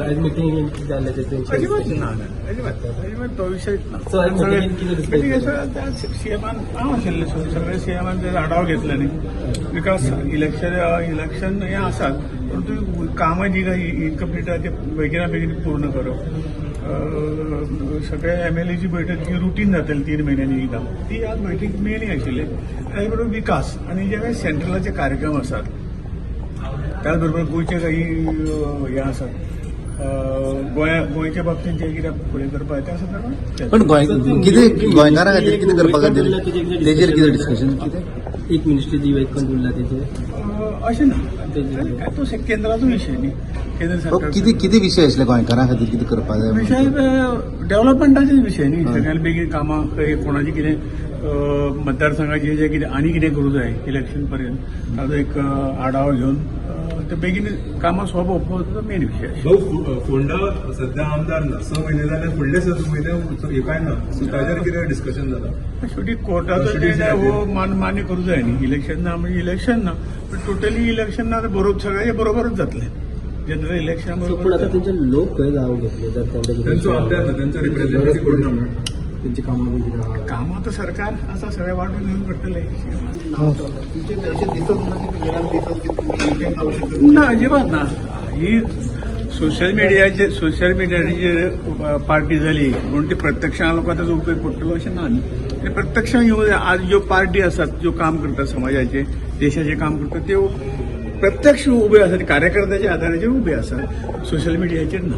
आयज मिटींग जाल्लें तेंचे. अजिबात ना ना, अजिबात अजिबात तो विशय ना. So, आयज मिटिंगेन कितें discuss सगळे त्या सीएमान हांव आशिल्लें, सो सगळे सीएमान ते आढावा घेतले न्ही, because election election हें आसात, परंतु कामां जी काही इनकम्प्लीट आहा ते बेगिना बेगीन पूर्ण करप. सगळे एमएलएची बैठक जी रुटीन जातली 3 म्हयन्यांनी एकदां, ती आज बैठक मेनी आशिल्ली. आनी बरोबर विकास आनी जे काही सेंट्रलाचे कार्यक्रम आसात, त्याच बरोबर गोंयचे काही हे आसात, गोंयच्या बाबतींत जे कितें फुडें करपाक त्या संदर्भात. पण गोंय कितें, गोंयकारां खातीर कितें करपा खातीर तेजेर कितें डिस्कशन कितें? एक मिनिस्ट्री जी वेकंट उरला तेजेर. अशें ना, काय तो केंद्राचो विशय न्ही, केंद्र सरकार. कितें कितें विशय आसले गोंयकारां खातीर कितें करपाक जाय? विशय डेव्हलपमेंटाचे विशय न्ही. सगळ्यान बेगीन कामां खंय कोणाचें कितें मतदारसंघाचें जें कितें आनी कितें करूं जाय इलेक्शन पर्यंत, ताजो एक आढावो घेवन ते बेगीन कामां सोंपोवप हो मेन विशय. भाऊ, फोंडा सध्या आमदार ना, 6 म्हयने जाले, फुडले 6 म्हयने हे काय ना, सो ताजेर कितें डिस्कशन जाला? शेवटी कोर्टाचो निर्णय हो मान्य करूं जाय न्ही. इलेक्शन ना म्हणजे इलेक्शन ना, पण टोटली इलेक्शन ना तर बरोबर सगळ्याचे बरोबरच जातलें, जनरल इलेक्शन सो पूण बरोबर. आता तेंचे लोक खंय जावं घेतले जर त्यांचो तेंचे आमदार ना, त्यांचो रिप्रेझेंटेटिव्ह कोण ना म्हणून. त्यांची कामां बी कितें आहा. कामां तर सरकार आसा, सगळें वांटून घेवन करतले. तुमचे अशें दिसत ना की घरात दिसत की तुम्ही इव्हेंट जाऊ शकत? ना, अजिबात ना. ही सोशल मिडियाचेर पार्टी जाली म्हणून ती प्रत्यक्षान लोकांक ताचो उपयोग पडटलो अशें ना न्ही. आनी प्रत्यक्षान येवन आज ज्यो पार्टी आसात, ज्यो काम करतात, समाजाचे देशाचें काम करतात, त्यो प्रत्यक्ष उबे आसात, कार्यकर्त्याच्या आधाराचेर उबे आसात, सोशल मिडियाचेर ना.